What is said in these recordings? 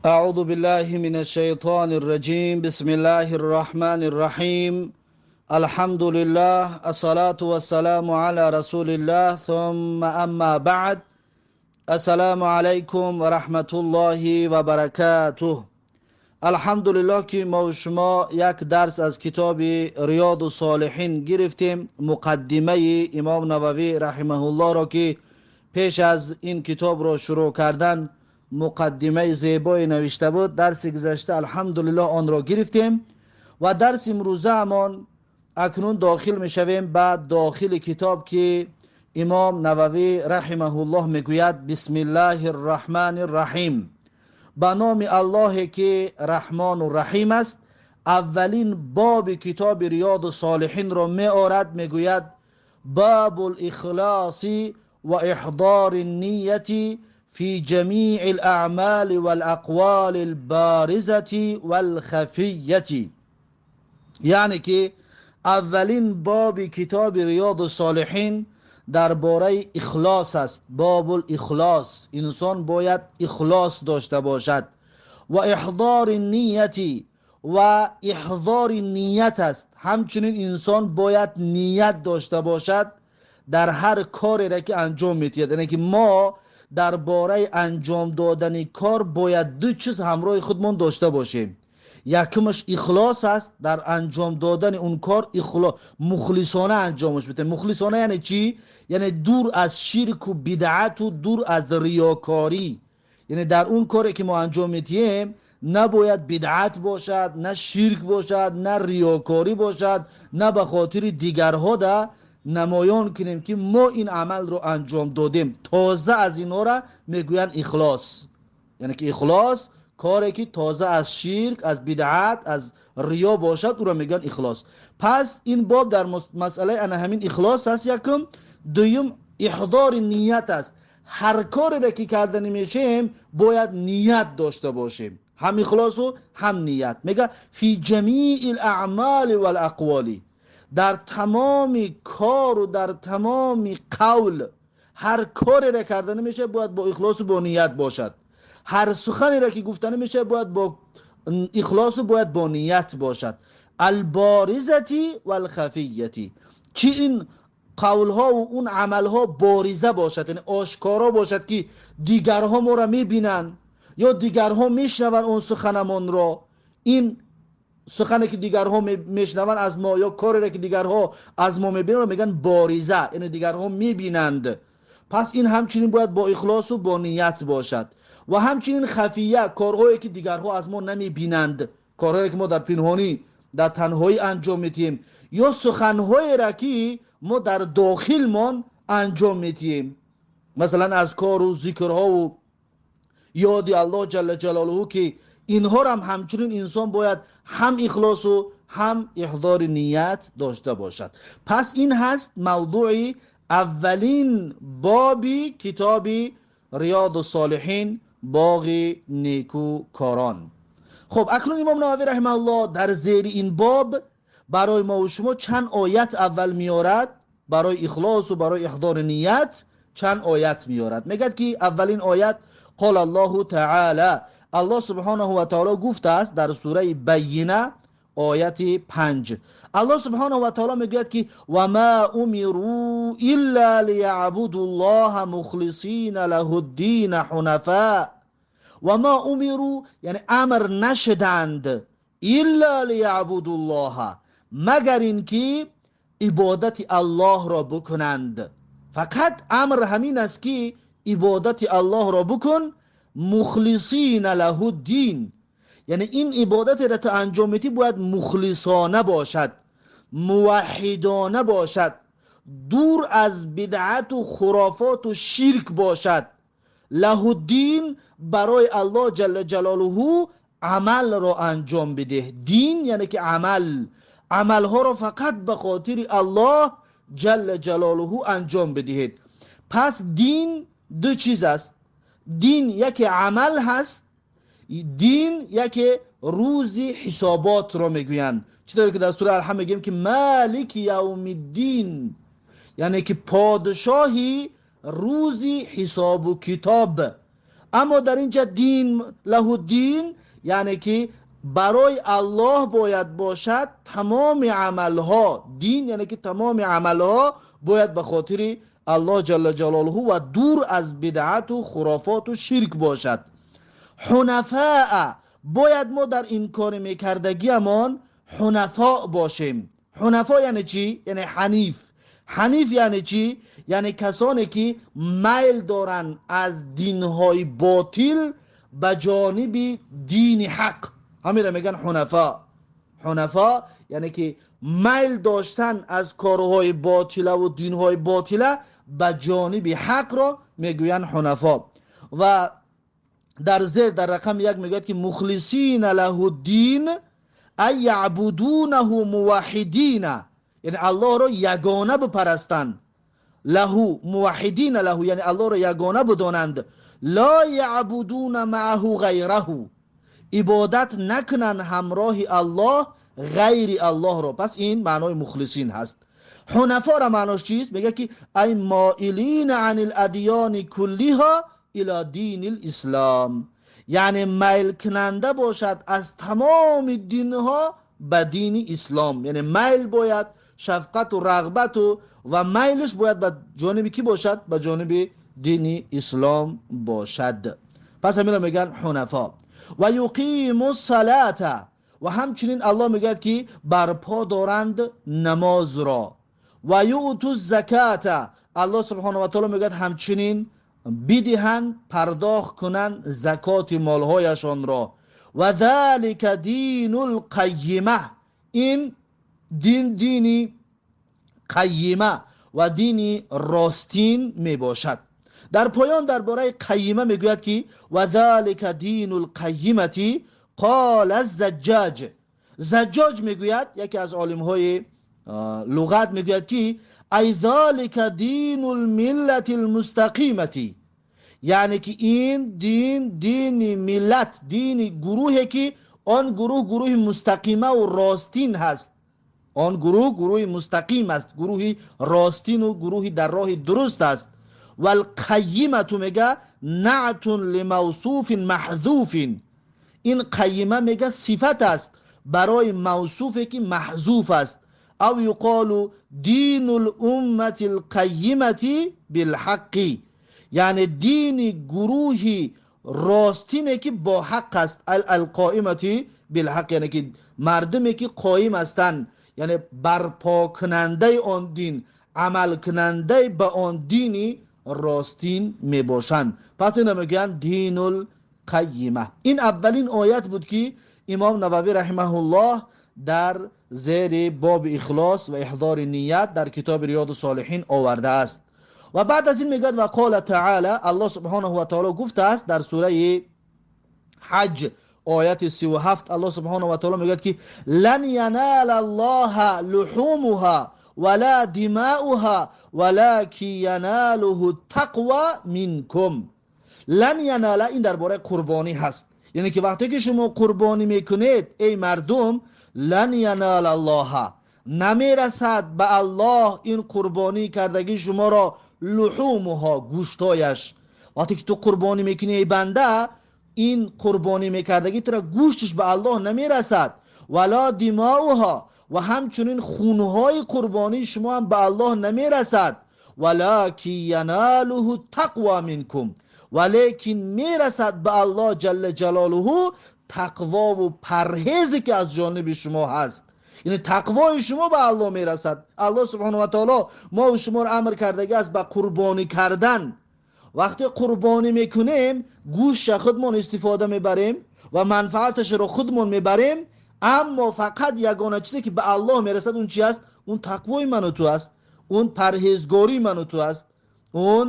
أعوذ بالله من الشيطان الرجيم. بسم الله الرحمن الرحيم. الحمد لله، الصلاة والسلام على رسول الله، ثم أما بعد. السلام عليكم ورحمة الله وبركاته. الحمدلله که ما و شما یک درس از کتاب ریاض الصالحین گرفتیم، مقدمه امام نووی رحمه الله را که پیش از این کتاب را شروع کردن مقدمه زیبای نوشته بود. درس گذشته الحمدلله آن را گرفتیم و درس امروزه همان اکنون داخل میشویم به داخل کتاب که امام نووی رحمه الله میگوید: بسم الله الرحمن الرحیم. به نام الله که رحمان و رحیم است. اولین باب کتاب ریاض الصالحین را می آورد، میگوید: باب الاخلاص و احضار النیة فی جمیع الاعمال والاقوال البارزة والخفیة. یعنی که اولین باب کتاب ریاض الصالحین درباره اخلاص است. باب الاخلاص، انسان باید اخلاص داشته باشد و احضار نیت، و احضار نیت است. همچنین انسان باید نیت داشته باشد در هر کاری را که انجام میدهد. یعنی که ما درباره انجام دادن کار باید دو چیز همراه خودمون داشته باشیم. یکمش اخلاص است، در انجام دادن اون کار مخلصانه انجامش بده. مخلصانه یعنی چی؟ یعنی دور از شرک و بدعت و دور از ریاکاری. یعنی در اون کاری که ما انجام میدیم نباید بدعت باشد، نه شرک باشد، نه ریاکاری باشد، نه به خاطر دیگرها ده نمایان کنیم که ما این عمل رو انجام دادیم. تازه از اینا را میگوین اخلاص. یعنی که اخلاص کاری که تازه از شرک، از بدعت، از ریا باشد، او را میگن اخلاص. پس این باب در مسئله انا همین اخلاص است. یکم. دویم احضار نیت است. هر کاری را که کردن میشیم باید نیت داشته باشیم، هم اخلاص و هم نیت. میگه فی جمیع الاعمال والاقوال، در تمام کار و در تمام قول، هر کاری را کردن میشه باید با اخلاص و با نیت باشد. هر سخنی را که گفتن میشه باید با اخلاص و باید با نیت باشد. البارزتی والخفیتی، چی این قولها و اون عملها بارزه باشد، یعنی آشکارا باشد که دیگرها ما را میبینن یا دیگرها میشنون اون سخنمان را. این سخنی که دیگرها میشنون از ما یا کاری را که دیگرها از ما میبینن میگن بارزه، یعنی دیگرها میبینند. پس این همچنین باید با اخلاص و با نیت باشد. و همچنین خفیه، کارهایی که دیگرها از ما نمیبینند، کارهایی که ما در پنهانی در تنهایی انجام میدیم یا سخنهایی را که ما در داخلمان انجام میدیم، مثلا از کار و ذکرها و یاد الله جل جلاله، که اینها را هم همچنین انسان باید هم اخلاص و هم احضار نیت داشته باشد. پس این هست موضوع اولین بابی کتاب ریاض الصالحین، باغ نیکوکاران. خب اکنون امام نووی رحمه الله در زیر این باب برای ما و شما چند آیت اول میارد برای اخلاص و برای احضار نیت. چند آیت میارد، میگد که اولین آیت قال الله تعالی، الله سبحانه و تعالی گفته است در سوره بینه آیت 5، الله سبحانه و تعالی میگوید که و ما امروا الا لیعبدوا الله مخلصین له الدین حنفاء. و ما امروا یعنی امر نشدند، الا لیعبدوا الله، مگر اینکه عبادت الله را بکنند. فقط امر همین است که عبادت الله را بکن، مخلصین له الدین، یعنی این عبادت را که انجام میدی باید مخلصانه باشد، موحدانه باشد، دور از بدعت و خرافات و شرک باشد. له الدین، برای الله جل جلاله عمل را انجام بده. دین یعنی که عمل، عملها را فقط به خاطر الله جل جلاله انجام بدهید. پس دین دو چیز است. دین یکی عمل هست، دین یکی روزی حسابات را میگویند. چطور که در سوره الحمد میگیم که مالک یوم الدین، یعنی که پادشاهی روزی حساب و کتاب. Аммо дар инҷа дин лаҳу дин, яъне ки барои Аллоҳ бояд бошад тамоми амалҳо. Дин яъне ки тамоми амалҳо бояд ба хотири Аллоҳ ҷалла ҷалолуҳу ва дур аз бидъату хурофоту ширк бошад. Ҳунафаа, бояд мо дар ин кори мекардагиамон ҳунафо бошем. Ҳунафо яъне чӣ? Яъне ҳаниф. Ҳаниф яъне чӣ? Яъне касоне ки майл доранд аз динҳои ботил ба ҷониби дини ҳақ. Ҳаминро мегӯянд ҳунафо. Ҳунафо яъне ки майл доштан аз корҳои ботилаву динҳои ботила ба ҷониби ҳақро мегӯянд ҳунафо. Ва дар зер дар рақами 1 мегӯяд ки мухлисина лаҳу дин ай яъбудунаҳу муваҳҳидина, яъне Аллоҳро ягона бипарастанд. Лаҳу муваҳҳидина лаҳу, яъне Аллоҳро ягона бидонанд. Ло яъбудуна маъаҳу ғайраҳу, ибодат накунанд ҳамроҳи Аллоҳ ғайри Аллоҳро. Пас ин маънои мухлисин ҳаст. Ҳунафоро маънош чист? Мегӯяд ки ай моилина ани ладиёни куллиҳо ила дини лислом, яъне майл кунанда бошад аз тамоми динҳо ба дини ислом. Яъне майл бояд шафқату рағбату ва майлш бояд ба ҷониби кӣ бошад? Ба ҷониби дини ислом бошад. Пас ҳаминро мегӯянд ҳунафо. Ва юқиму салата, ва ҳамчунин Аллоҳ мегӯяд ки барпо доранд намозро. Ва юъту заката, Аллоҳ субҳонаҳу ва таоло мегӯяд ҳамчунин бидиҳанд, пардохт кунанд закоти молҳояшонро. Ва залика дину лқайима, ин дин дини қайима ва дини ростин мебошад. Дар поён дар бораи қайима мегӯяд ки ва залика дину лқайимати қола заҷҷоҷ. Заҷҷоҷ мегӯяд, яке аз олимҳои луғат мегӯяд ки ай залика дину лмиллати лмустақимати, яъне ки ин дин дини миллат, дини гурӯҳе ки он гурӯҳ гурӯҳи мустақимаву ростин ҳаст. Он гурӯҳ гурӯҳи мустақим аст, гурӯҳи ростину гурӯҳи дар роҳи дуруст аст. Валқайимату мега наътун лимавсуфин маҳзуфин, ин қайима мега сифат аст барои мавсуфе ки маҳзуф аст. Ав юқолу дину луммати лқайимати билҳаққи, яъне дини гурӯҳи ростине ки бо ҳақ аст. Алқоимати билҳақ, яъне ки мардуме ки қоим ҳастанд, яъне барпокунандаи он дин, амалкунандаи ба он дини ростин мебошанд. Пас инро мегӯянд динул қайима. Ин аввалин оят буд ки имом Нававӣ раҳимаҳуллоҳ дар зери боби ихлос ва иҳзори ният дар китоби Риёду Солиҳин овардааст. Ва баъд аз ин мегӯяд ва қола таъала, Аллоҳ субҳонаҳу ва таоло гуфтааст дар сураи Ҳаҷ ояти 37, Аллоҳ субҳонаҳу ва таоло мегӯяд ки лан янала аллоҳа луҳумуҳа вала димауҳа валакин яналуҳу тақва минкум. Лан янала ин дар бораи қурбонӣ ҳаст, яъне ки вақте ки шумо қурбонӣ мекунед эй мардум, лан янала аллоҳа, намерасад ба Аллоҳ ин қурбонӣ кардагии шуморо луҳумуҳо, гӯштояш. Вақте ки ту қурбонӣ мекунӣ эй банда, ин қурбонӣ мекардагӣ тура гӯшташ ба Аллоҳ намерасад. Вала димауҳо, ва ҳамчунин хунҳои қурбонии шумо ҳам ба Аллоҳ намерасад. Валакин яналуҳу тақва минкум, валекин мерасад ба Аллоҳ ҷалла ҷалолуҳу тақвову парҳезе ки аз ҷониби шумо ҳаст. Яъне тақвои шумо ба Аллоҳ мерасад. Аллоҳ субҳонаҳу ва таоло мо шуморо амр кардагӣ аст ба қурбонӣ кардан. Вақте қурбонӣ мекунем, гӯшта худмон истифода мебарем ва манфааташро худмон мебарем, аммо фақат ягона чизе ки ба Аллоҳ мерасад он чи аст? Он тақвои ману ту аст, он парҳезгории ману ту аст, он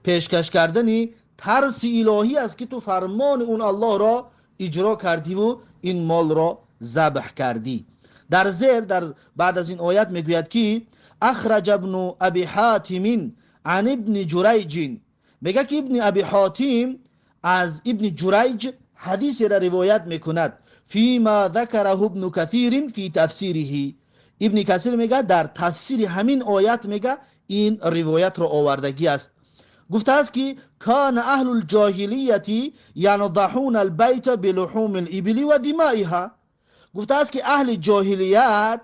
пешкаш кардани тарси илоҳӣ аст ки ту фармони он Аллоҳро иҷро кардиву ин молро забҳ кардӣ. Дар зер дар баъд аз ин оят мегӯяд ки ахраҷа ибну аби ҳотимин ан ибни ҷурайҷин, мегӯяд ки ибни аби ҳотим аз ибни ҷурайҷ ҳадисеро ривоят мекунад фима закараҳу ибну касирин фи тафсириҳи. Ибни Касир мегӯяд дар тафсири ҳамин оят мегӯяд ин ривоятро овардагӣ аст. گفته است که کان اهل الجاهلیت ینضحون البیت بلحوم الابل و دمائها. گفته است که اهل جاهلیت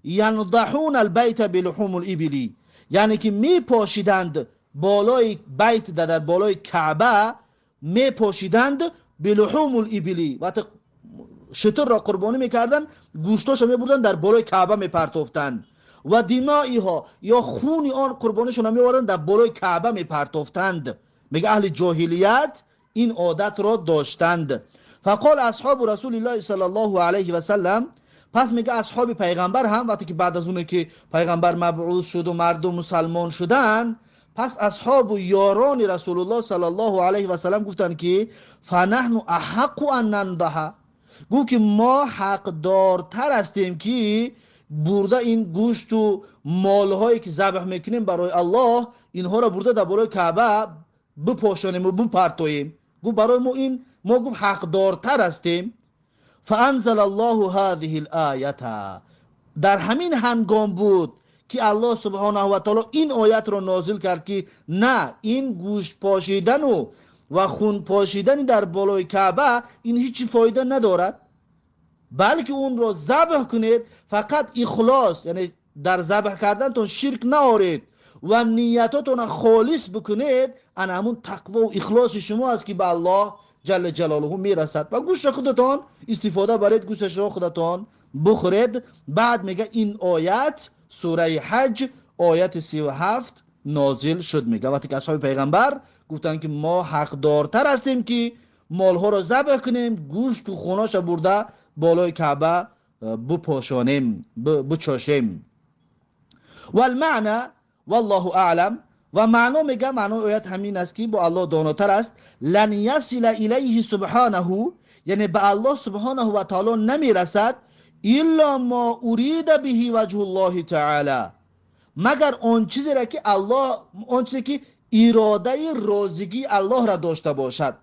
ینضحون البیت بلحوم الابل، یعنی که می پاشیدند بالای بیت، در بالای کعبه می پاشیدند بلحوم الابل، وقتی شتر را قربانی میکردن گوشتاشو میبردن در بالای کعبه میپرتوفتند و دمائها یا خون آن قربانیشون میوردن در بالای کعبه میپرتوفتند. میگه اهل جاهلیت این عادت را داشتند. فقال اصحاب رسول الله صلی الله علیه و سلم، پس میگه اصحاب پیغمبر هم وقتی که بعد از اونه که پیغمبر مبعوث شد و مردم مسلمان شدن، پس اصحاب و یاران رسول الله صلی الله علیه و سلم گفتند که فنحن احق ان ننضح، گفت که ما حقدارتر هستیم که برده این گوشت و مالهایی که ذبح میکنیم برای الله، اینها را برده در بالای کعبه بپاشانیم و بپرتوییم. گفت برای ما این، ما گفت حقدارتر هستیم. فانزل الله هذه الآیه، در همین هنگام بود که الله سبحانه و تعالی این آیت را نازل کرد که نه، این گوشت پاشیدن و خون پاشیدن در بالای کعبه این هیچ فایده ندارد، بلکه اون را ذبح کنید، فقط اخلاص، یعنی در ذبح کردن شرک نآورید و نیتاتون خالص بکنید، ان همون تقوا و اخلاص شما است که به الله جل جلاله میرسد و گوشت خودتان استفاده برید، گوشتش را خودتان بخورید. بعد میگه این آیت سوره حج آیت 37 نازل شد. میگه وقتی که اصحاب پیغمبر گفتن که ما حقدارتر هستیم که مالها را ذبح کنیم، گوشت و خوناش برده بالای کعبه بپاشانیم، بچاشیم. والمعنى والله اعلم، و معنا میگه معنای آیت همین است که با الله داناتر است. لن یصل الیه سبحانه، یعنی به الله سبحانه و تعالی نمیرسد، الا ما ارید به وجه الله تعالی، مگر آن چیزی را که الله، آن چیزی که اراده راضیگی الله را داشته باشد،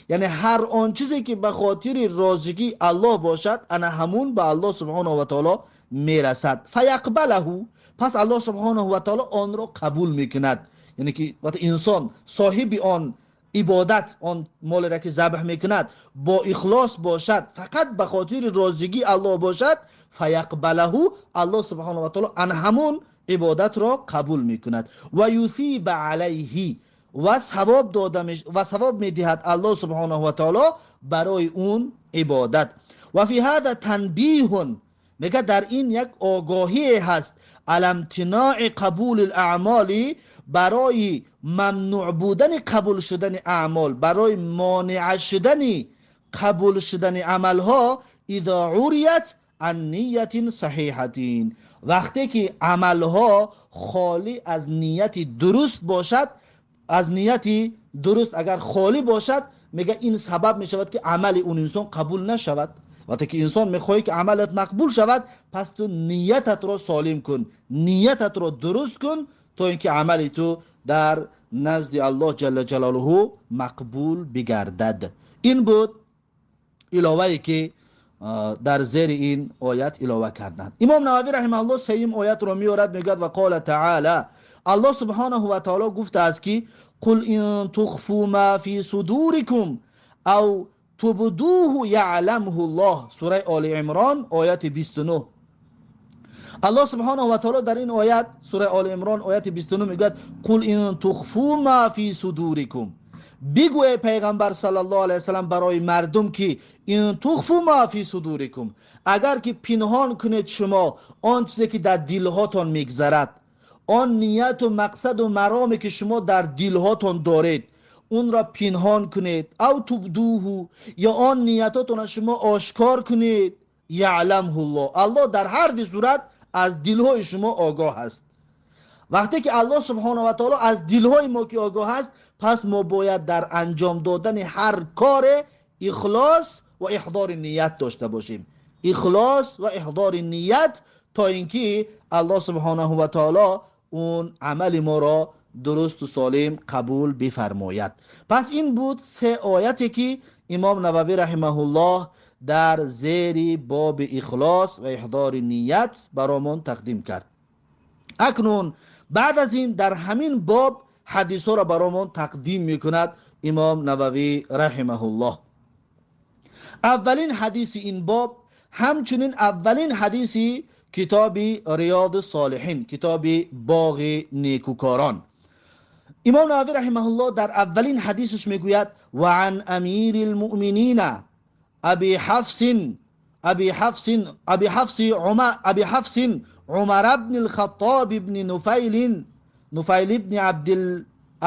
یعنی هر آن چیزی که به خاطر راضیگی الله باشد، انا همون به الله سبحانه و تعالی میرسد. فیقبله، پس الله سبحانه و تعالی آن را قبول میکند. یعنی که وقتی انسان صاحب آن عبادت، آن مال را که ذبح میکند با اخلاص باشد، فقط به خاطر راضیگی الله باشد، فیقبله، الله سبحانه و تعالی ان همون عبادت را قبول میکند. و یثیب علیه، و ثواب داده و ثواب میدهد الله سبحانه و تعالی برای اون عبادت. و فی هذا تنبیه، میگه در این یک آگاهی هست، علی امتناع قبول الاعمال، برای ممنوع بودن قبول شدن اعمال، برای مانع شدن قبول شدن عملها، اذا عریت عن نیت صحیحة، وقتی که عملها خالی از نیت درست باشد، از نیت درست اگر خالی باشد، میگه این سبب میشود که عمل اون انسان قبول نشود. وقتی که انسان میخواهی که عملت مقبول شود، پس تو نیتت را سالم کن، نیتت را درست کن تا اینکه عمل تو در نزد الله جل جلاله مقبول بگردد. این بود علاوه که در زیر این آیت علاوه کردند. امام نووی رحمه الله سیم آیت را میورد، میگوید و قال تعالی، الله سبحانه و تعالی گفته است که قل ان تخفوا ما فی صدورکم او تبدوه یعلمه الله، سوره آل عمران آیت 29. الله سبحانه و تعالی در این آیت سوره آل عمران آیت 29 میگوید قل ان تخفوا ما فی صدورکم، بگو ای پیغمبر صلی الله علیه وسلم برای مردم که ان تخفوا ما فی صدورکم، اگر که پنهان کنید شما آن چیزی که در دلهاتان میگذرد، آن نیت و مقصد و مرامی که شما در دلهاتان دارید اون را پنهان کنید، او تبدوه، یا آن نیتاتون را شما آشکار کنید، یعلمه الله، الله در هر دو صورت از دلهای شما آگاه است. وقتی که الله سبحانه و تعالی از دلهای ما که آگاه است، پس ما باید در انجام دادن هر کار اخلاص و احضار نیت داشته باشیم، اخلاص و احضار نیت، تا اینکه الله سبحانه و تعالی اون عمل ما را درست و سالم قبول بفرماید. پس این بود سه آیتی که امام نووی رحمه الله در زیر باب اخلاص و احضار نیت برامون تقدیم کرد. اکنون بعد از این در همین باب ҳадисҳоро баромон тақдим мекунад имом Нававӣ раҳимаҳуллоҳ. Аввалин ҳадиси ин боб, ҳамчунин аввалин ҳадиси китоби Риёди Солиҳин, китоби боғи некукорон. Имом Нававӣ раҳимаҳуллоҳ дар аввалин ҳадисаш мегӯяд: ва ан амири лмуъминина аби ҳафсин аби ҳафсин аби ҳафси умар аби ҳафсин Умар ибн ал-Хаттоб ибн Нуфайл ибн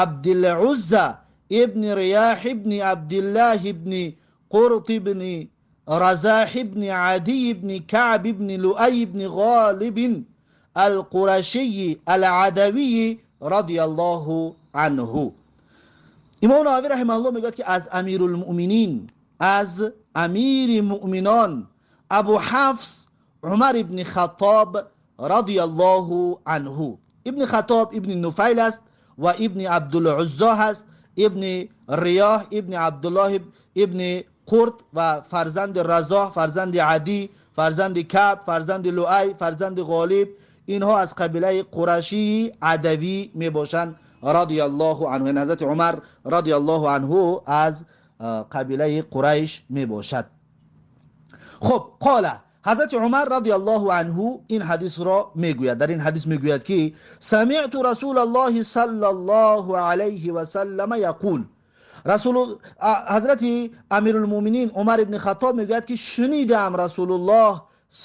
Абдил-Узза ибн Риёҳ ибн Абдуллоҳ ибн Қурт ибн Разоҳ ибн Адий ибн Каъб ибн Луай ибн Ғолиб ал-Қураший ал-Адавий радияллоҳу анҳу. Имом Нававӣ раҳимаҳуллоҳ мегӯяд ки аз Амирулмуъминин, аз амири муъминон Абу Ҳафс Умар ибн Хаттоб радияллоҳу анҳу. Ибн Хаттоб ибн Нуфайл аст ва ибн Абдулуззо ҳаст, ибн Риёҳ, ибн Абдуллоҳ ибн Қурт ва фарзанди Разоҳ, фарзанди Адӣ, фарзанди Каъб, фарзанди Луай, фарзанди Ғолиб. Инҳо аз қабилаи Қурашии Адавӣ мебошанд радияллоҳу анҳу. Яъне ҳазрати Умар радияллоҳу анҳу аз қабилаи Қурайш мебошад. Хуб, қола ҳазрати Умар радияллоҳу анҳу ин ҳадисро мегӯяд. Дар ин ҳадис мегӯяд ки самиъту расулаллоҳи саллаллоҳу алайҳи васаллама яқул. Ҳазрати Амирулмуъминин Умар ибни Хаттоб мегӯяд ки шунидам Расулуллоҳ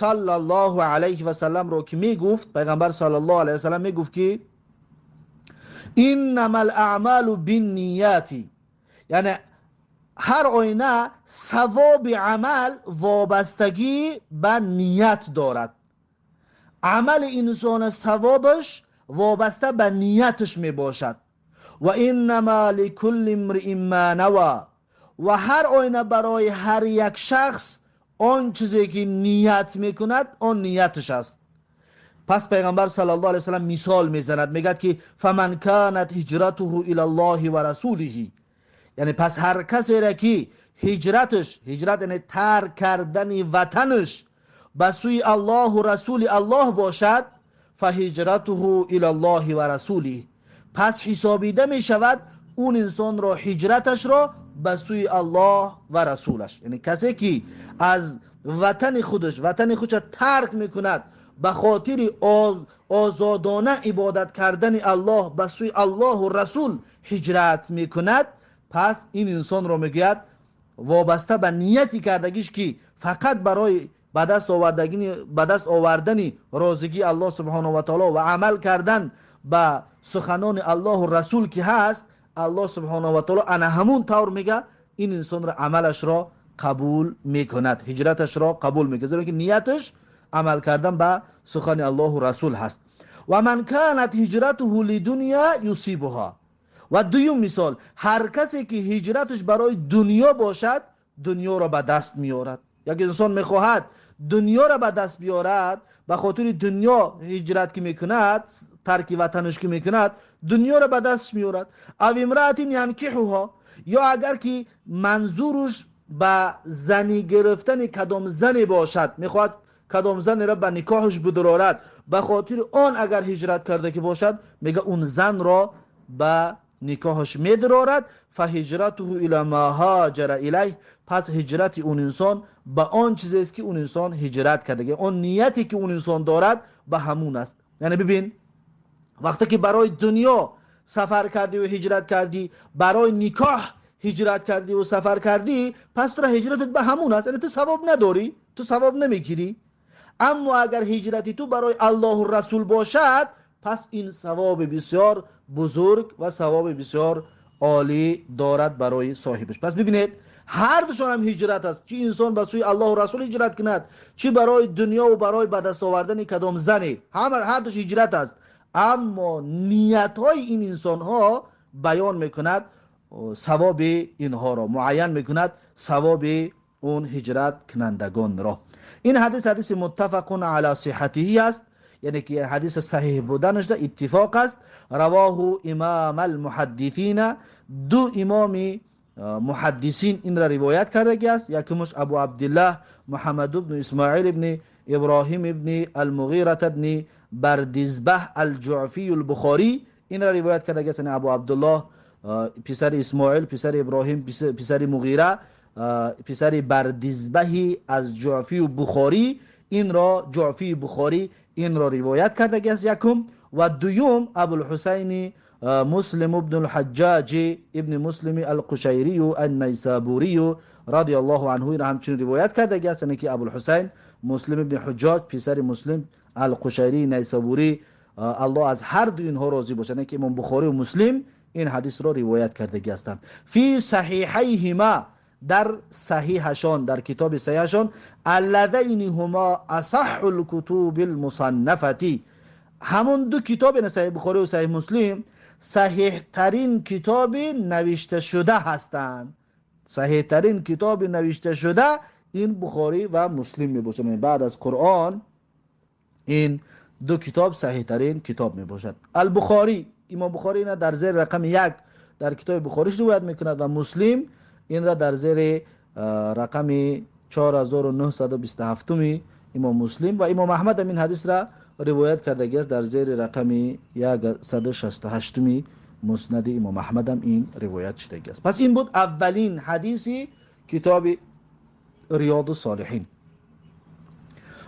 саллаллоҳу алайҳи васалламро ки мегуфт, пайғамбар саллаллоҳу алайҳи васаллам мегуфт ки иннамал аъмалу биннияти, яъне ҳар оина савоби амал вобастагӣ ба ният дорад. Амали инсона савобаш вобаста ба нияташ мебошад. Ва иннама ликулли имриин ма нава, ва ҳар оина барои ҳар як шахс он чизе ки ният мекунад он нияташ аст. Пас пайғамбар саллаллоҳу алайҳи васаллам мисол мезанад, мегӯяд ки фаман канат ҳиҷратуҳу илаллоҳи ва расулиҳи, яъне пас ҳар касеро ки ҳиҷраташ, ҳиҷрат яъне тарк кардани ватанаш ба сӯи Аллоҳу расули Аллоҳ бошад, фаҳиҷратуҳу илаллоҳи ва расулиҳ, пас ҳисобида мешавад он инсонро ҳиҷраташро ба сӯи Аллоҳ ва расулаш. Яъне касе ки аз ватани худаш, ватани худро тарк мекунад ба хотири озодона ибодат кардани Аллоҳ ба сӯи Аллоҳу расул ҳиҷрат мекунад, пас ин инсонро мегӯяд вобаста ба нияти кардагиш ки фақат барои ба даст овардани розигии Аллоҳ субҳонаҳу ва таоло ва амал кардан ба суханони Аллоҳу расул ки ҳаст, Аллоҳ субҳонаҳу ва таоло ана ҳамун тавр мега ин инсонро амалашро қабул мекунад, ҳиҷраташро қабул мекунад, зеро ки нияташ амал кардан ба сухани Аллоҳу расул ҳаст. Ва ман канат ҳиҷратуҳу лидунья юсибуҳа. Ва дуюм мисол, ҳар касе ки ҳиҷраташ барои дунё бошад, дунёро ба даст меорад. Як инсон мехоҳад дунёро ба даст биёрад, ба хотири дунё ҳиҷрат ки мекунад, тарки ватанаш ки мекунад, дунёро ба даст меорад. Ав имраатин янкиҳуҳо, ё агар ки манзуруш ба зани гирифтани кадом зане бошад, мехоҳад кадом занеро ба никоҳаш бидурорад, ба хотири он агар ҳиҷрат карда ки бошад, мега он занро ба никоҳаш медурорад. Фаҳиҷратуҳу ила ма ҳаҷара илайҳ, пас ҳиҷрати он инсон ба он чизест ки он инсон ҳиҷрат карда, он нияте ки он инсон дорад ба ҳамун аст. Яъне бибин, вақте ки барои дунё сафар кардӣ ва ҳиҷрат кардӣ, барои никоҳ ҳиҷрат кардӣ ва сафар кардӣ, пас туро ҳиҷратат ба ҳамун аст, яъне ту савоб надорӣ, ту савоб намегирӣ. Аммо агар ҳиҷрати ту барои Аллоҳу расул бошад, пас ин савоби бисёр бузург ва савоби бисёр олӣ дорад барои соҳибаш. Пас бибинед, ҳар душон ҳам ҳиҷрат аст, чи инсон ба сӯи Аллоҳу расул ҳиҷрат кунад, чи барои дунё ва барои ба даст овардани кадом зане, ҳар душ ҳиҷрат аст. Аммо ниятҳои ин инсонҳо баён мекунад савоби инҳоро, муайян мекунад савоби он ҳиҷрат кунандагонро. Ин ҳадис ҳадиси муттафақун ала сиҳатиҳи аст, яъне ки ҳадиси саҳиҳ буданаш иттифоқ аст. Равоҳу имам алмуҳаддисина, ду имоми муҳаддисин инро ривоят кардагӣ аст. Якумаш Абу Абдуллоҳ Муҳаммад ибн Исмоил ибн Иброҳим ибн Алмуғират ибн Бардизбаҳ Алҷуъфий Албухорӣ این را روایت کرده است، ابو عبدالله پسر اسماعیل پسر ابراهیم پسر مغیره پسر بردیزبهی از جعفی و بخاری، این را جعفی بخاری این را روایت کرده است یکم. و دوم ابوالحسین مسلم ابن الحجاج ابن مسلم القشیری النیسابوری رضی الله عنه این را همچنین روایت کرده است، یعنی که ابوالحسین مسلم ابن حجاج پسر مسلم القشیری نیسابوری، الله از هر دو اینها راضی باشد، یعنی که امام بخاری و مسلم این حدیث را روایت کرده هستند. فی صحیحیهما، در صحیحشان، در کتاب صحیحشان، اللذین هما اصح الكتب المصنفه، همون دو کتاب یعنی صحیح بخاری و صحیح مسلم صحیح ترین کتاب نوشته شده هستند. صحیح ترین کتاب نوشته شده این بخاری و مسلم می باشد. یعنی بعد از قرآن این دو کتاب صحیح ترین کتاب می باشد. البخاری، امام بخاری این در زیر رقم 1 در کتاب بخاریش روایت میکند و مسلم این را در زیر رقم 4927 امام مسلم و امام احمد این حدیث را روایت کرده است در زیر رقم 168 مسند امام احمد هم این روایت شده است. پس این بود اولین حدیثی کتاب ریاض الصالحین.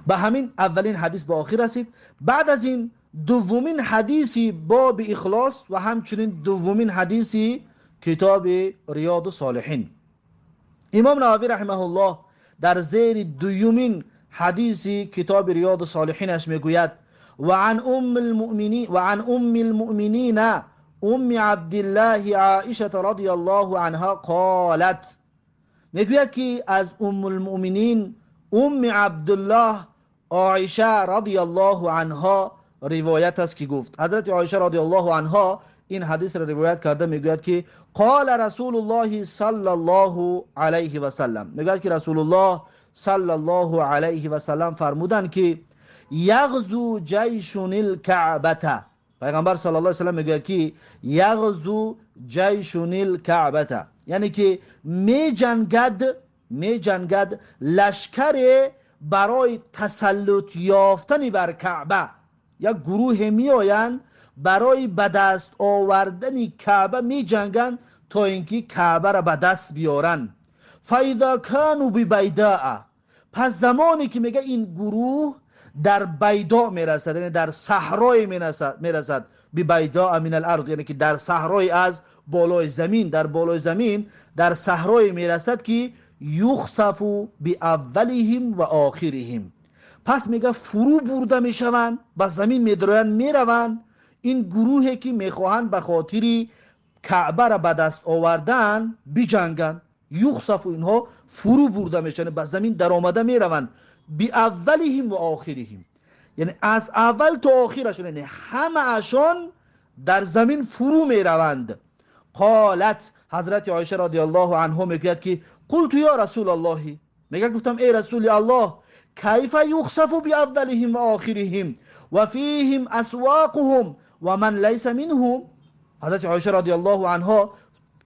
به همین اولین حدیث به آخر رسید. بعد از این دومین حدیثی باب اخلاص و همچنین دومین حدیثی کتاب ریاض الصالحین. امام نووی رحمه الله در زیر دومین حدیثی کتاب ریاض الصالحینش میگوید و عن ام المؤمنین و عن ام المؤمنین ام عبدالله عائشه رضی الله عنها قالت، میگوید که از ام المؤمنین ام عبدالله عایشه رضی الله عنها روایت است که گفت، حضرت عایشه رضی الله عنها این حدیث را روایت کرده میگوید که قال رسول الله صلی الله علیه و سلم، میگوید که رسول الله صلی الله علیه و سلم فرمودند که یغزو جیش الکعبه، پیغمبر صلی الله علیه و سلم میگوید که یغزو جیش الکعبه، یعنی که می جنگد لشکر برای تسلط یافتن بر کعبه. یک گروه میآیند برای به دست آوردن کعبه می جنگند تا اینکه کعبه را به دست بیارن. فاذا كانوا ببیداء، پس زمانی که میگه این گروه در بیداء میرسد، یعنی در صحرای میرسد، ببیداء من الارض، یعنی که در صحرای از بالای زمین، در بالای زمین در صحرای میرسد که یخسف باولهم و آخرهم، پس میگه فرو برده میشوند، به زمین میدرویند، میروند. این گروهی که میخواهند به خاطر کعبه را به دست آوردن بجنگند، یخسف، اینها فرو برده میشن، به زمین در آمده میروند، باولهم و آخرهم، یعنی از اول تا آخرشون، یعنی همه اشان در زمین فرو میروند. قالت، حضرت عایشه رضی الله عنها میگوید که قلت یا رسول الله، میگه گفتم ای رسول الله، کیف یخسف باولهم و آخرهم و فیهم اسواقهم و من لیس منهم. حضرت عایشه رضی الله عنها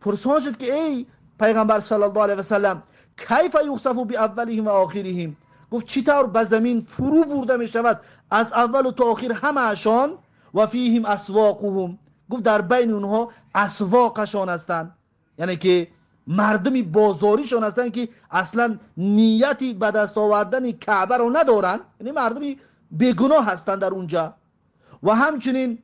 پرسان شد که ای پیغمبر صلی الله علیه و سلم، کیف یخسف باولهم و آخرهم، گفت چطور به زمین فرو برده می شود از اول و تا آخر همه‌شان، و فیهم اسواقهم، گفت در بین اونها اسواقشان هستند، یعنی که مردمی بازاریشان هستند که اصلا نیتی به دست آوردن کعبه رو ندارن، یعنی مردمی بیگناه هستند در اونجا. و همچنین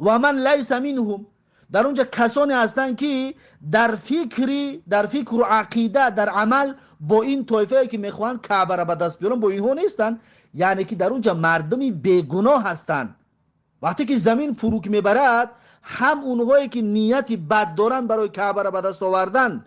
و من لیس منهم، در اونجا کسانی هستند که در فکر و عقیده، در عمل با این طایفه که میخوان کعبه را به دست بیارن با اینها نیستند، یعنی که در اونجا مردمی بیگناه هستند. وقتی که زمین فروک میبرد، هم اونهایی که نیت بد دارن برای کعبه را به دست آوردن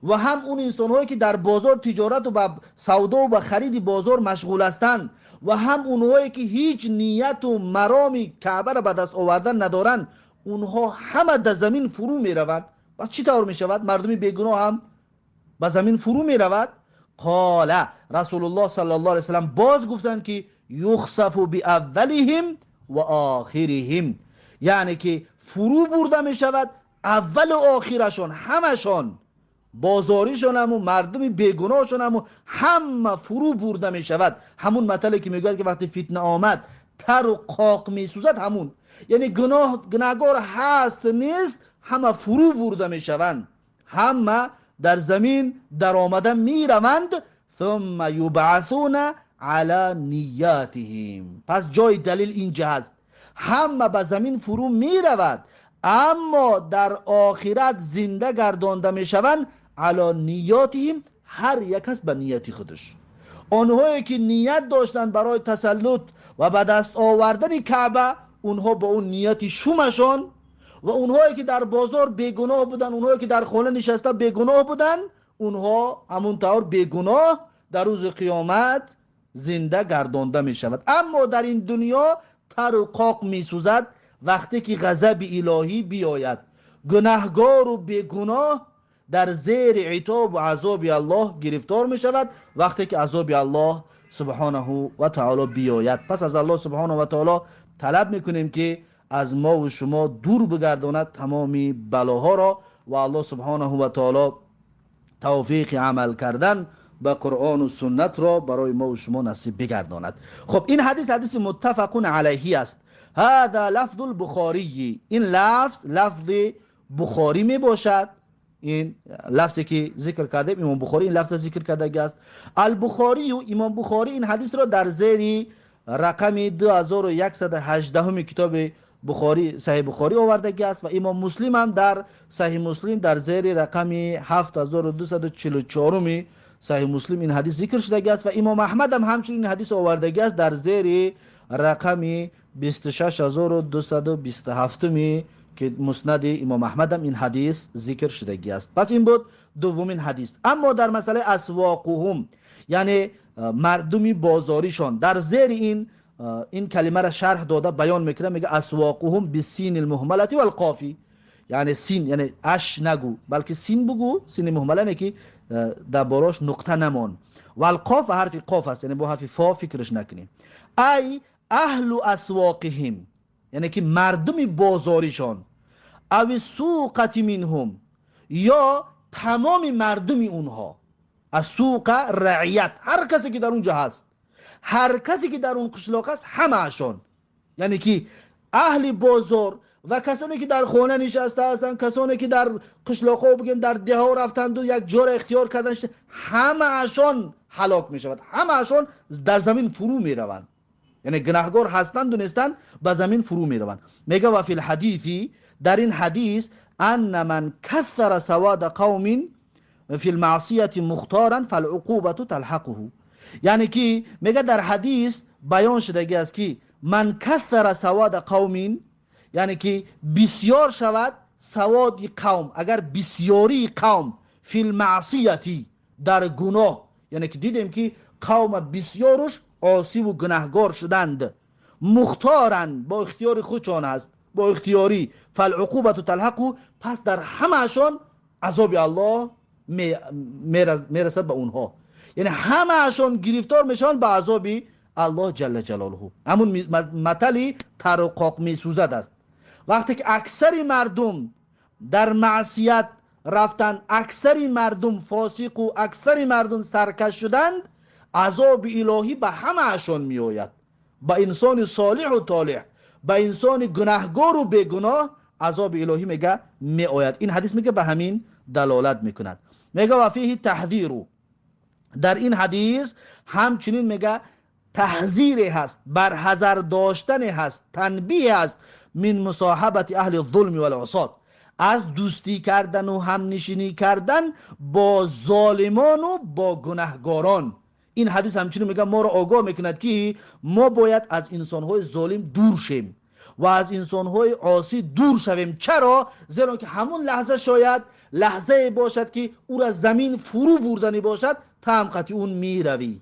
و هم اون انسانهایی که در بازار تجارت و به سودا و به خرید بازار مشغول هستند و هم اونهایی که هیچ نیت و مرامی کعبه را به دست آوردن ندارن، اونها همه در زمین فرو میروند. و چی طور میشود؟ مردمی بیگناه هم به زمین فرو میرود. قال رسول الله صلی الله علیه وسلم باز گفتند که یخسف باولهم و آخرهم، یعنی که فرو برده می شود اول و آخرشان، همشان، بازاریشان هم و مردم بیگناهشان هم و همه فرو برده می شود. همون مطلعی که میگوید که وقتی فتنه آمد тару қоқ месӯзад ҳамун. Яъне гуноҳ, гунаҳгор ҳаст нест, ҳама фурӯ бурда мешаванд, ҳама дар замин даромада мераванд. ثم يبعثون على نیاتهم. پس جای دلیل اینجا هست، همه به زمین فرو میرود اما در آخرت زنده گردانده میشوند علی نیاتهم، هر یک از به نیت خودش. آنهایی که نیت داشتند برای تسلط و به دست آوردن کعبه، اونها با اون نیت شومشان، و اونهایی که در بازار بیگناه بودن، اونهایی که در خانه نشسته بیگناه بودن، اونها همون طور بیگناه در روز قیامت زنده گردانده می شود. اما در این دنیا تر و قاق می سوزد وقتی که غضب الهی بیاید، گناهگار و بیگناه در زیر عتاب و عذاب الله گرفتار می شود وقتی که عذاب الله سبحانه و تعالی بیاید. پس از الله سبحانه و تعالی طلب میکنیم که از ما و شما دور بگرداند تمامی بلاها را، و الله سبحانه و تعالی توفیق عمل کردن به قرآن و سنت را برای ما و شما نصیب بگرداند. خب این حدیث حدیث متفق علیه است. هذا لفظ البخاری، این لفظ لفظ بخاری می باشد. این لفظی که ذکر کرده امام بخاری، این لفظ ذکر کرده است. البخاری و امام بخاری این حدیث را در زیر رقم 2118 کتاب بخاری صحیح بخاری آورده است، و امام مسلم هم در صحیح مسلم در زیر رقم 7244 صحیح مسلم این حدیث ذکر شده است، و امام احمد هم همچنین این حدیث آورده است در زیر رقم 26227 که مسند امام احمد هم این حدیث ذکر شده است. پس این بود دومین حدیث. اما در مسئله اسواقهم، یعنی مردمی بازاریشان، در زیر این کلمه را شرح داده بیان میکنه، میگه اسواقهم بالسین المهمله والقافی، یعنی سین، یعنی اش نگو بلکه سین بگو، سین مهمله نه که در باراش نقطه نمان، والقاف حرف قاف است، یعنی با حرف فا فکرش نکنیم. ای اهل اسواقهم، یعنی که مردم بازاریشان، او سوقت منهم، یا تمام مردم اونها، از سوق رعیت، هر کسی که در اونجا هست، هر کسی که در اون قشلاق است، همه‌شان، یعنی که اهل بازار و کسانی که در خانه نشسته هستند، کسانی که در قشلاق‌ها بگیم در ده‌ها رفتند و یک جا را اختیار کردن، همه‌شان هلاک می شود، همه‌شان در زمین فرو می روند، یعنی گناهگار هستند و نیستند، به زمین فرو می روند. میگه و فی الحدیث، در این حدیث، ان من کثر سواد قوم فی المعصیة مختارا فالعقوبة تلحقه، یعنی که میگه در حدیث بیان شده است که من کثر سواد قوم، یعنی که بسیار شود سواد قوم، اگر بسیاری قوم فی المعصیة در گناه، یعنی که دیدیم که قوم بسیارش عاصی و گناهگار شدند، مختارن با اختیار خودشان است، با اختیاری، فالعقوبة تلحقه، پس در همه‌شان عذاب الله میرسد به اونها، یعنی همه‌شان گرفتار میشن به عذاب الله جل جلاله. همون مثلی تر و قاق میسوزد است. وقتی که اکثر مردم در معصیت رفتن، اکثر مردم فاسق و اکثر مردم سرکش شدند، عذاب الهی به همه‌شان میآید، به انسان صالح و طالح، به انسان گناهگار و بیگناه عذاب الهی میگه میآید. این حدیث میگه به همین دلالت میکند. میگه و فیه تحذیر، در این حدیث همچنین میگه تحذیر هست، برحذر داشتن هست، تنبیه هست، من مصاحبت اهل الظلم والعصات، از دوستی کردن و همنشینی کردن با ظالمان و با گناهگاران. این حدیث همچنین میگه ما را آگاه میکند که ما باید از انسانهای ظالم دور شیم و از انسانهای عاصی دور شویم. چرا؟ زیرا که همون لحظه شاید لحظه باشد که او را زمین فرو بردنی باشد، تا هم قطعی اون میروی.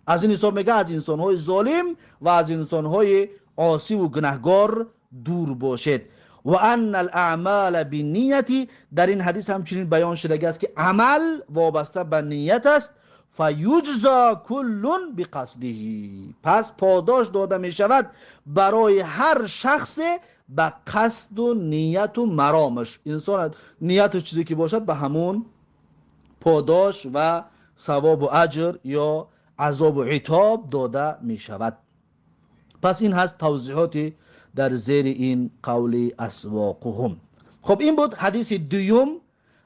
از این حساب میگه از انسانهای ظالم و از انسانهای عاصی و گناهگار دور باشید. و ان الاعمال بالنیت، در این حدیث همچنین بیان شده است که عمل وابسته به نیت است. فیجزا کل بقصده، پس پاداش داده می شود برای هر شخص به قصد و نیت و مرامش. انسان نیت و چیزی که باشد به همون پاداش و ثواب و اجر یا عذاب و عتاب داده می شود. پس این هست توضیحاتی در زیر این قول اسواقهم. خب این بود حدیث دوم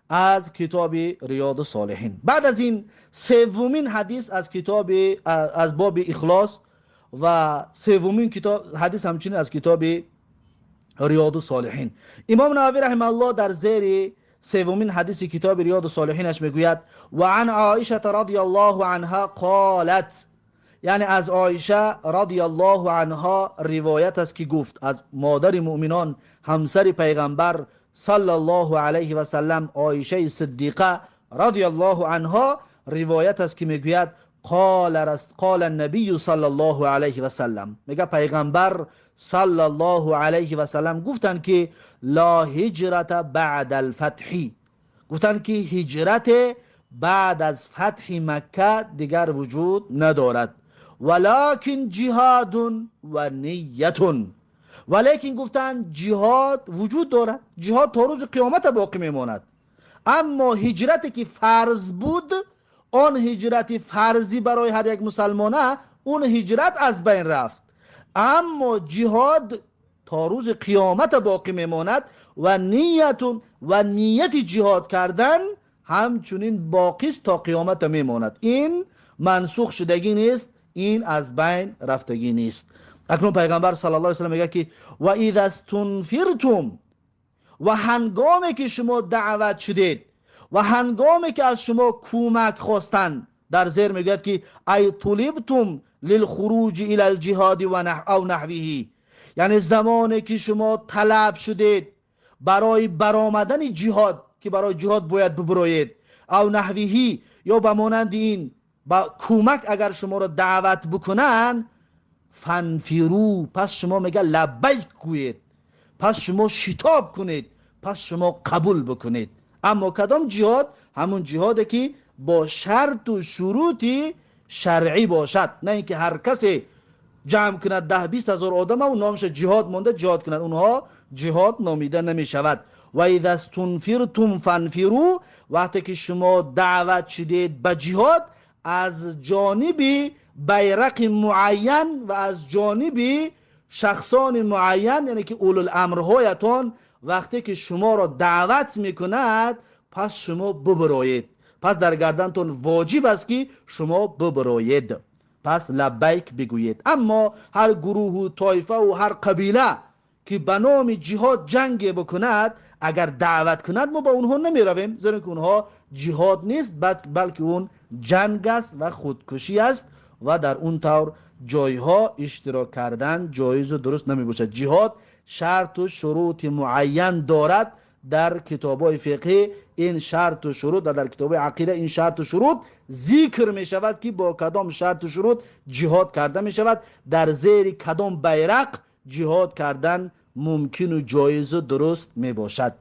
از کتاب ریاض الصالحین. بعد از این سومین حدیث از کتاب از باب اخلاص و سومین کتاب حدیث همچنین از کتاب ریاض الصالحین. امام نووی رحمه الله در زیر سومین حدیث کتاب ریاض الصالحینش میگوید و عن عایشه رضی الله عنها قالت، یعنی از عایشه رضی الله عنها روایت است که گفت، از مادر مؤمنان همسر پیغمبر صلی الله علیه و سلم عایشه صدیقه رضی الله عنها روایت است که میگوید قال النبی صلی الله علیه و سلم، میگه پیغمبر صلی الله علیه و سلم گفتند که لا هجرت بعد الفتح، گفتند که هجرت بعد از فتح مکه دیگر وجود ندارد، ولکن جهاد و نیت، ولیکن گفتند جهاد وجود دارد، جهاد تا روز قیامت باقی میماند، اما هجرتی که فرض بود، آن هجرت فرضی برای هر یک مسلمانه، اون هجرت از بین رفت، اما جهاد تا روز قیامت باقی میماند و نیت جهاد کردن همچنین باقی است تا قیامت میماند. این منسوخ شدگی نیست، این از بین رفتگی نیست. اکنون پیغمبر صلی الله علیه و سلم میگه که و اذا استنفرتم، و هنگامی که شما دعوت شدید و هنگامی که از شما کمک خواستند، در زیر میگوید که ای طلبتم للخروج الى الجهاد و او نحوه، یعنی زمانی که شما طلب شدید برای برآمدن جهاد، که برای جهاد باید ببرایید، او نحوه یا به مانند این با کمک اگر شما را دعوت بکنن، فانفرو، پس شما میگه لبیک گویید، پس شما شتاب کنید، پس شما قبول بکنید. اما کدام جهاد؟ همون جهاده که با شرط و شروطی شرعی باشد، نه اینکه هر کسی جمع کند 10-20 هزار آدم و نامش جهاد مونده جهاد کند، اونها جهاد نامیده نمی شود. و اذا استنفرتم فانفروا، وقتی که شما دعوت شدید به جهاد، از جانب بیرق معین و از جانب شخصان معین، یعنی که اولو الامرهایتان، وقتی که شما را دعوت میکند پس شما ببرایید، پس در گردنتون واجب است که شما ببرایید، پس لبیک بگویید. اما هر گروه و طایفه و هر قبیله که به نام جهاد جنگ بکند، اگر دعوت کند ما با اونها نمی رویم، زیرا که اونها جهاد نیست، بلکه اون جنگ است و خودکشی است و در اون طور جایها اشتراک کردن جایز و درست نمی باشد. جهاد شرط و شروط معین دارد، در کتاب‌های فقهی این شرط و شروط و در کتاب‌های عقیده این شرط و شروط ذکر می شود که با کدام شرط و شروط جهاد کرده می شود، در زیر کدام بیرق جهاد کردن ممکن و جایز و درست می باشد.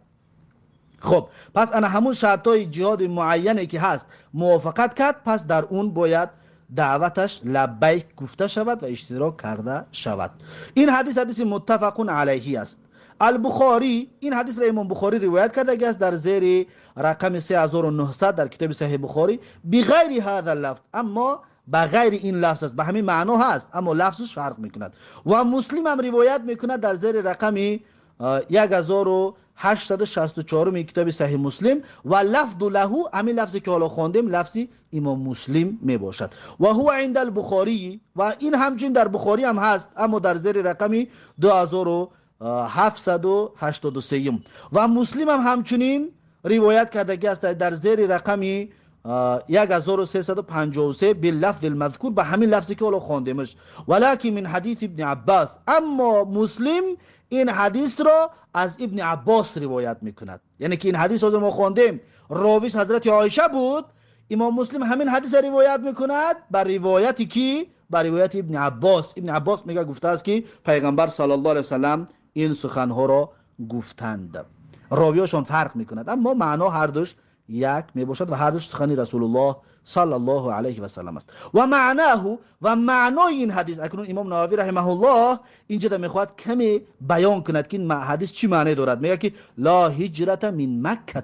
خب پس انا همون شرطای جهاد معینی که هست موافقت کرد، پس در اون باید دعوتش لبیک گفته شود و اشتراک کرده شود. این حدیث حدیث متفق علیه است. البخاری این حدیث را امام بخاری روایت کرده است در زیر رقم 3900 در کتاب صحیح بخاری بغیر هذا اللفظ، اما بغیر این لفظ است، به همین معنا هست اما لفظش فرق میکند. و مسلم هم روایت میکند در زیر رقم 1864 کتاب صحیح مسلم و لفظ له، همین لفظی که حالا خواندیم لفظ امام مسلم می باشد. و هو عند البخاری، و این همچنین در بخاری هم هست اما در زیر رقم 2783. و مسلم هم همچنین روایت کرده است در زیر رقم 1353 باللفظ المذکور، به همین لفظی که حالا خواندیمش. ولکن من حدیث ابن عباس، اما مسلم این حدیث را از ابن عباس روایت میکند، یعنی که این حدیث را ما خواندیم راویش حضرت عایشه بود، امام مسلم همین حدیث را روایت میکند بر روایتی کی؟ بر روایت ابن عباس. ابن عباس میگه گفته است که پیغمبر صلی الله علیه و سلم این سخنها را گفتند. راویاشون فرق میکند اما معنا هر دوش یک میباشد و هر دوش سخن رسول الله صلی الله علیه و سلم است. و معناه، و معنای این حدیث، اکنون امام نووی رحمه الله اینجا میخواد کمی بیان کند که این حدیث چی معنی دارد. میگه که لا هجرت من مکه،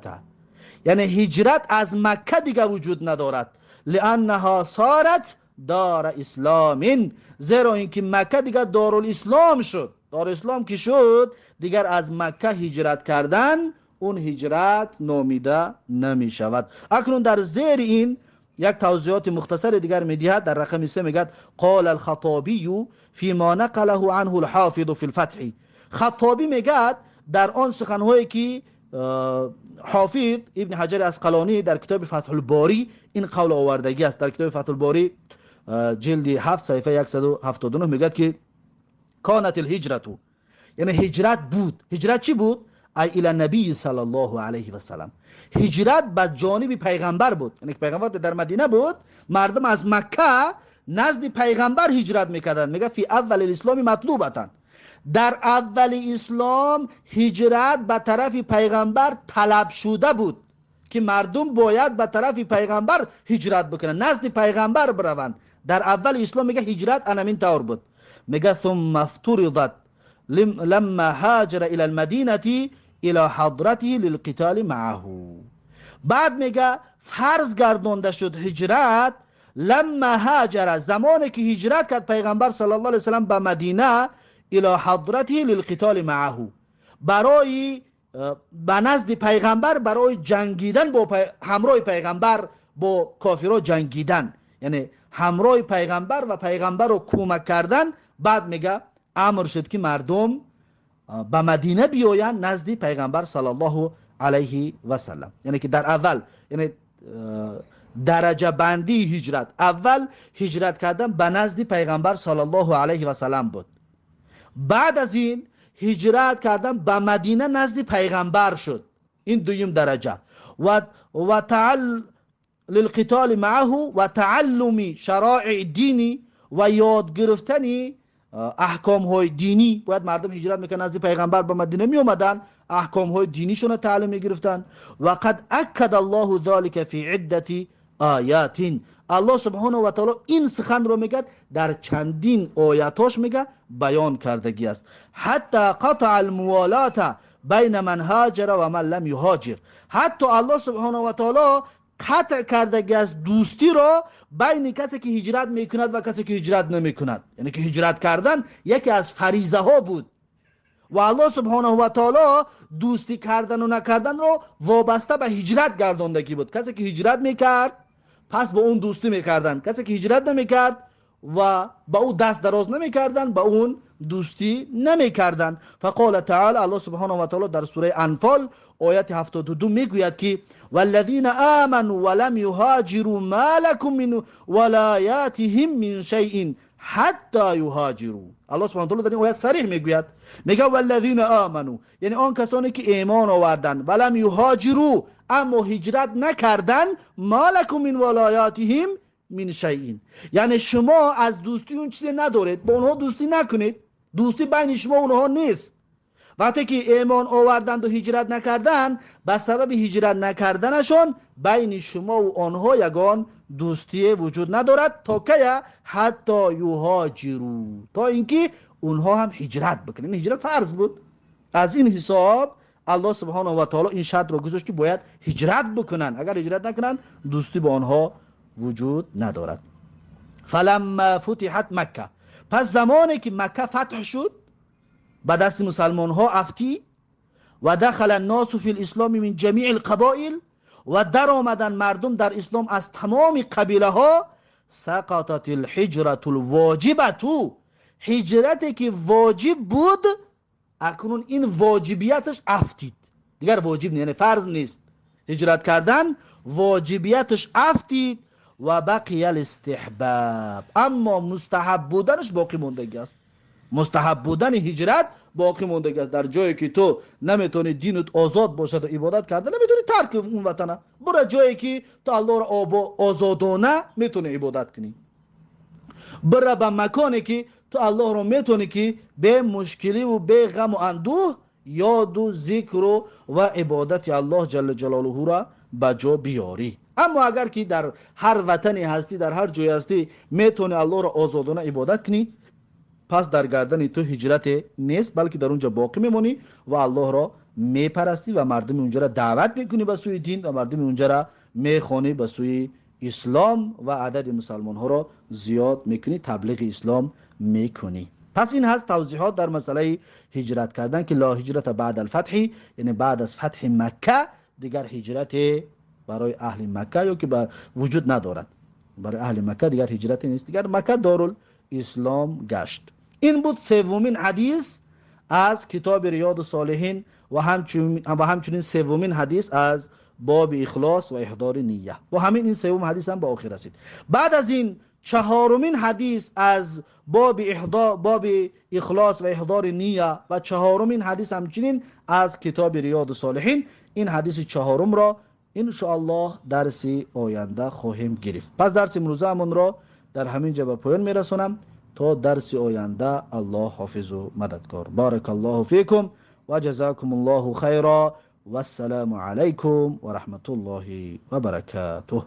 یعنی هجرت از مکه دیگه وجود ندارد، لانها صارت دار اسلام، زیرا اینکه مکه دیگر دارالاسلام شد. دارالاسلام که شد دیگر از مکه هجرت کردن اون هجرت نامیده نمی شود. اکنون در زیر این یک توضیحات مختصر دیگر میدهد. در رقم 3 میگد قال الخطابی فيما نقله عنه الحافظ في الفتح. خطابی میگد در آن سخنهایی که حافظ ابن حجر عسقلانی در کتاب فتح الباری این قول آوردگی است. در کتاب فتح الباری جلد 7 صفحه 179 میگد که کانت الهجرت، یعنی هجرت بود. هجرت چی بود؟ ای الی نبی صلی الله علیه و سلم، هجرت به جانب پیغمبر بود. یعنی پیغمبر در مدینه بود، مردم از مکه نزد پیغمبر هجرت میکردند. میگه فی اول الاسلام مطلوبتن، در اول اسلام هجرت به طرف پیغمبر طلب شده بود که مردم باید به طرف پیغمبر هجرت بکنن، نزد پیغمبر بروند. در اول اسلام میگه هجرت انمین طور بود. میگه ثم افترضت لما هاجر الى المدینه الى حضرته للقتال معه. بعد میگه فرض گردانده شد هجرت لما هاجر، زمانی که هجرت کرد پیغمبر صلی الله علیه وسلم به مدینه، الى حضرته للقتال معه، برای به نزد پیغمبر برای جنگیدن با همراه پیغمبر با کافرها جنگیدن، یعنی همراه پیغمبر و پیغمبر رو کمک کردن. بعد میگه امر شد که مردم به مدینه بیایند نزد پیغمبر صلی الله علیه و سلم. یعنی که در اول، یعنی درجه بندی هجرت، اول هجرت کردن به نزد پیغمبر صلی الله علیه و سلم بود. بعد از این هجرت کردن به مدینه نزد پیغمبر شد، این دویم درجه. و تعال للقتال معه و تعلم شرائع دینی و یاد گرفتن احکام های دینی. باید مردم هجرت میکنن نزد پیغمبر به مدینه می اومدن، احکام های دینیشون رو تعلیم میگرفتن. و قد اکد الله ذلك فی عده آیات، الله سبحانه و تعالی این سخن رو میگه در چندین آیاتاش میگه بیان کردگی است. حتی قطع الموالات بین من هاجر و من لم یهاجر، حتی الله سبحانه و تعالی قطع کردگی از دوستی را بین کسی که هجرت میکند و کسی که هجرت نمیکند. یعنی که هجرت کردن یکی از فریضه ها بود و الله سبحانه و تعالی دوستی کردن و نکردن را وابسته به هجرت گرداندگی بود. کسی که هجرت میکرد پس با اون دوستی میکردن، کسی که هجرت نمیکرد و با او دست دراز نمیکردن با اون دوستی نمیکردن. فقال تعالی، الله سبحانه و تعالی در سوره انفال آیت 72 میگوید که والذین آمنوا ولم یهاجروا ما لكم من ولایاتهم من شیء حتی یهاجروا. الله سبحانه و تعالی در این آیت صریح میگوید، میگه والذین آمنوا، یعنی آن کسانی که ایمان آوردن، ولم یهاجروا، اما هجرت نکردن، ما لكم من ولایاتهم من شیء، یعنی شما از دوستی اون چیزی ندارید، با اونها دوستی نکنید، دوستی بین شما و اونها نیست. وقتی که ایمان آوردند و هجرت نکردن، به سبب هجرت نکردنشون بین شما و آنها یگان دوستی وجود ندارد تا که حتی یهاجروا، تا اینکه اونها هم هجرت بکنن. هجرت فرض بود. از این حساب الله سبحانه و تعالی این شرط رو گذاشت که باید هجرت بکنن، اگر هجرت نکنن دوستی با آنها وجود ندارد. فلما فتحت مکه، پس زمانی که مکه فتح شد به دست مسلمان ها افتی، و دخل الناس فی الاسلام من جمیع القبائل، و در آمدن مردم در اسلام از تمام قبیله ها، سقطت الحجرة الواجبة، هجرتی که واجب بود اکنون این واجبیتش افتید، دیگر واجب نیست، یعنی فرض نیست هجرت کردن، واجبیتش افتید. و بقی الاستحباب، اما مستحب بودنش باقی موندگی است. مستحب بودن هجرت باقی موندگی است. در جایی که تو نمیتونی دینت آزاد باشد و عبادت کرده نمیتونی، ترک اون وطنه، برو جایی که تو الله را آزادانه میتونی عبادت کنی، برو به مکانی که تو الله را میتونی که به مشکلی و به غم و اندوه یاد و ذکر و عبادت الله جل جلاله را به جا بیاری. اما اگر که در هر وطنی هستی، در هر جایی هستی، میتونی الله را آزادانه عبادت کنی، پس در گردن تو هجرت نیست، بلکه در اونجا باقی میمونی و الله را میپرستی و مردم اونجا را دعوت میکنی به سوی دین و مردم اونجا را میخوانی به سوی ислом ва адади мусалмонҳоро зиёд мекунӣ, таблиғи ислом мекунӣ. Пас ин ҳаст тавзеҳот дар масъалаи ҳиҷрат кардан, ки ла ҳиҷрата баъд алфатҳи, яъне баъд аз фатҳи Макка дигар ҳиҷрате барои аҳли Макка ё ки ба вуҷуд надорад. Барои аҳли Макка дигар ҳиҷрате нест, дигар Макка дорул ислом гашт. Ин буд севумин ҳадис аз китоби Риёду Солиҳин ва ҳамчунин севумин ҳадис аз боби ихлос ва иҳдори ния. Бо ҳамин ин севум ҳадис ҳам ба охир расид. Баъд аз ин чаҳорумин ҳадис аз боби ихлос ва иҳдори ния ва чаҳорумин ҳадис ҳамчунин аз китоби Риёду Солиҳин, ин ҳадиси чаҳорумро иншоаллоҳ дарси оянда хоҳем гирифт. Пас дарси имрӯзаамонро дар ҳамин ҷо ба поён мерасонам. То дарси оянда Аллоҳ ҳофизу мададгор. Баракаллоҳу фикум ва ҷазакумуллоҳу хайра. Вассалому алайкум ва раҳматуллоҳи ва баракатуҳ.